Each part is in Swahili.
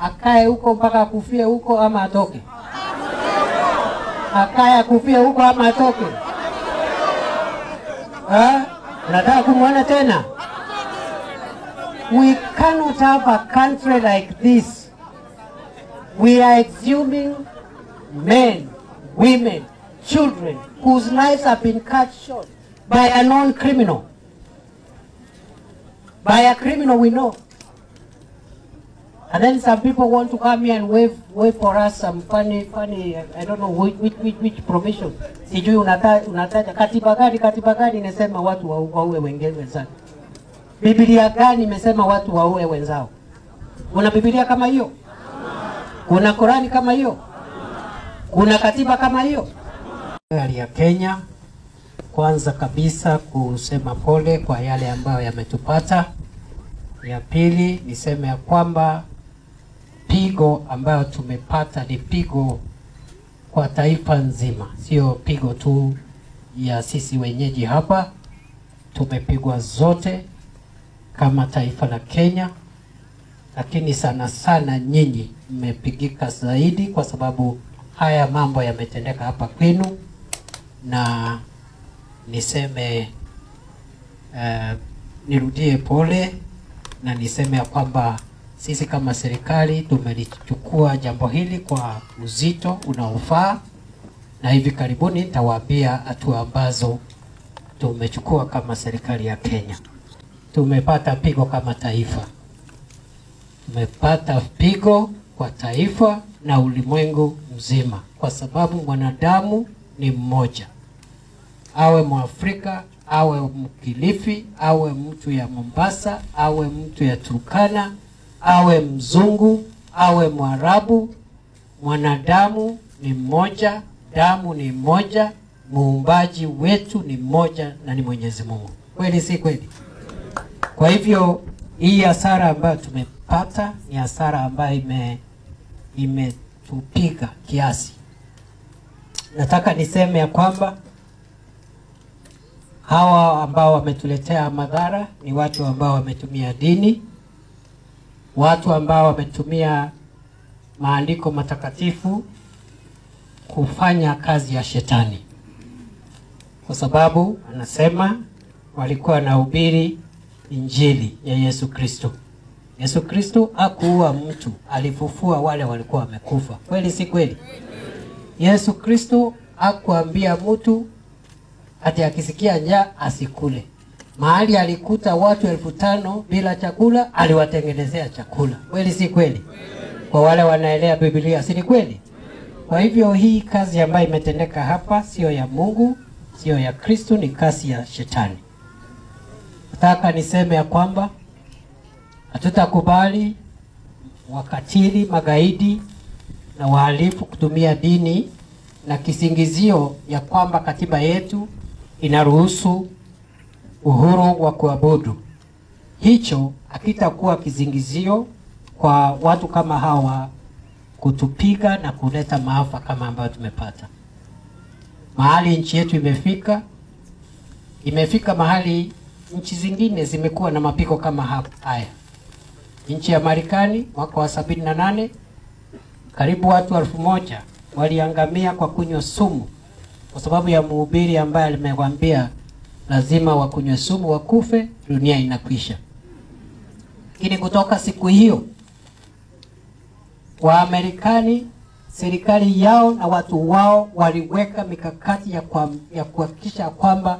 Akae huko mpaka akufie huko ama atoke? Akae akufie huko ama atoke? Ha? Nataka kumwona tena? We cannot have a country like this. We are exhuming men, women, children whose lives have been cut short by a known criminal. By a criminal we know. And then some people want to come here and wave for us some funny, I don't know which provision. Sijui unataja katiba gani inasema watu waue wenzao? Biblia gani imesema watu waue wenzao? Kuna Biblia kama hiyo? Kuna Korani kama hiyo? Kuna katiba kama hiyo? Serikali ya Kenya, kwanza kabisa kusema pole kwa yale ambayo yametupata. Ya pili niseme ya kwamba pigo ambayo tumepata ni pigo kwa taifa nzima, sio pigo tu ya sisi wenyeji hapa. Tumepigwa zote kama taifa la Kenya, lakini sana sana nyinyi mmepigika zaidi kwa sababu haya mambo yametendeka hapa kwenu. Na niseme nirudie pole na niseme ya kwamba sisi kama serikali tumelichukua jambo hili kwa uzito unaofaa, na hivi karibuni nitawaambia hatua ambazo tumechukua kama serikali ya Kenya. Tumepata pigo kama taifa. Tumepata pigo kwa taifa na ulimwengu mzima, kwa sababu mwanadamu ni mmoja. Awe Mwafrika, awe Mkilifi, awe mtu ya Mombasa, awe mtu ya Turkana, awe mzungu, awe Mwarabu, mwanadamu ni mmoja, damu ni mmoja, muumbaji wetu ni mmoja na ni Mwenyezi Mungu. Kweli si kweli? Kwa hivyo hii hasara ambayo tumepata ni hasara ambayo imetupiga kiasi. Nataka niseme ya kwamba hawa ambao wametuletea madhara ni watu ambao wametumia dini, watu ambao wametumia maandiko matakatifu kufanya kazi ya shetani. Kwa sababu anasema walikuwa wanahubiri Injili ya Yesu Kristo. Yesu Kristo hakuua mtu, alifufua wale walikuwa wamekufa. Kweli si kweli? Yesu Kristo hakuambia mtu ati akisikia njaa asikule. Mahali alikuta watu 5,000 bila chakula, aliwatengenezea chakula. Kweli si kweli? Kwa wale wanaelewa Biblia, si ni kweli? Kwa hivyo hii kazi ambayo imetendeka hapa sio ya Mungu, sio ya Kristo, ni kazi ya shetani. Nataka niseme ya kwamba hatutakubali wakatili, magaidi na wahalifu kutumia dini na kisingizio ya kwamba katiba yetu inaruhusu uhuru wa kuabudu. Hicho hakitakuwa kisingizio kwa watu kama hawa kutupiga na kuleta maafa kama ambayo tumepata. Mahali nchi yetu imefika mahali nchi zingine zimekuwa na mapiko kama haya. Nchi ya Marekani mwaka wa 78 karibu watu 1,000 waliangamia kwa kunywa sumu kwa sababu ya mhubiri ambaye alimewambia lazima wakunywe sumu wakufe, dunia inakwisha. Lakini kutoka siku hiyo Waamerikani, serikali yao na watu wao waliweka mikakati ya kuhakikisha kwamba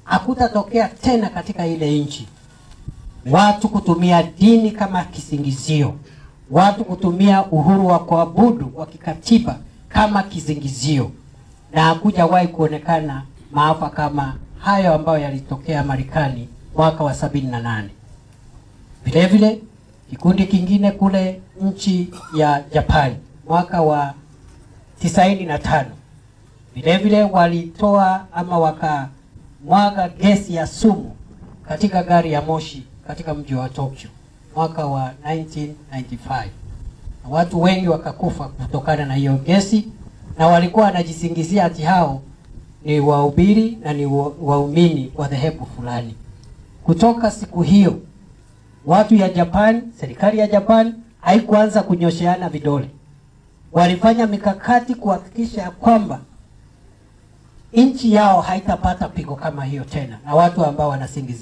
hakutatokea tena katika ile nchi watu kutumia dini kama kisingizio, watu kutumia uhuru wa kuabudu wa kikatiba kama kisingizio, na hakujawahi kuonekana maafa kama hayo ambayo yalitokea Marekani mwaka wa 78. Vile vile kikundi kingine kule nchi ya Japan mwaka wa 95 vile vile walitoa ama wakamwaga gesi ya sumu katika gari ya moshi katika mji wa Tokyo mwaka wa 1995. Na watu wengi wakakufa kutokana na hiyo gesi, na walikuwa wanajisingizia ati hao ni wahubiri na ni waumini wa dhehebu fulani. Kutoka siku hiyo watu ya Japan, serikali ya Japan haikuanza kunyosheana vidole. Walifanya mikakati kuhakikisha kwamba nchi yao haitapata pigo kama hiyo tena, na watu ambao wanasingizia.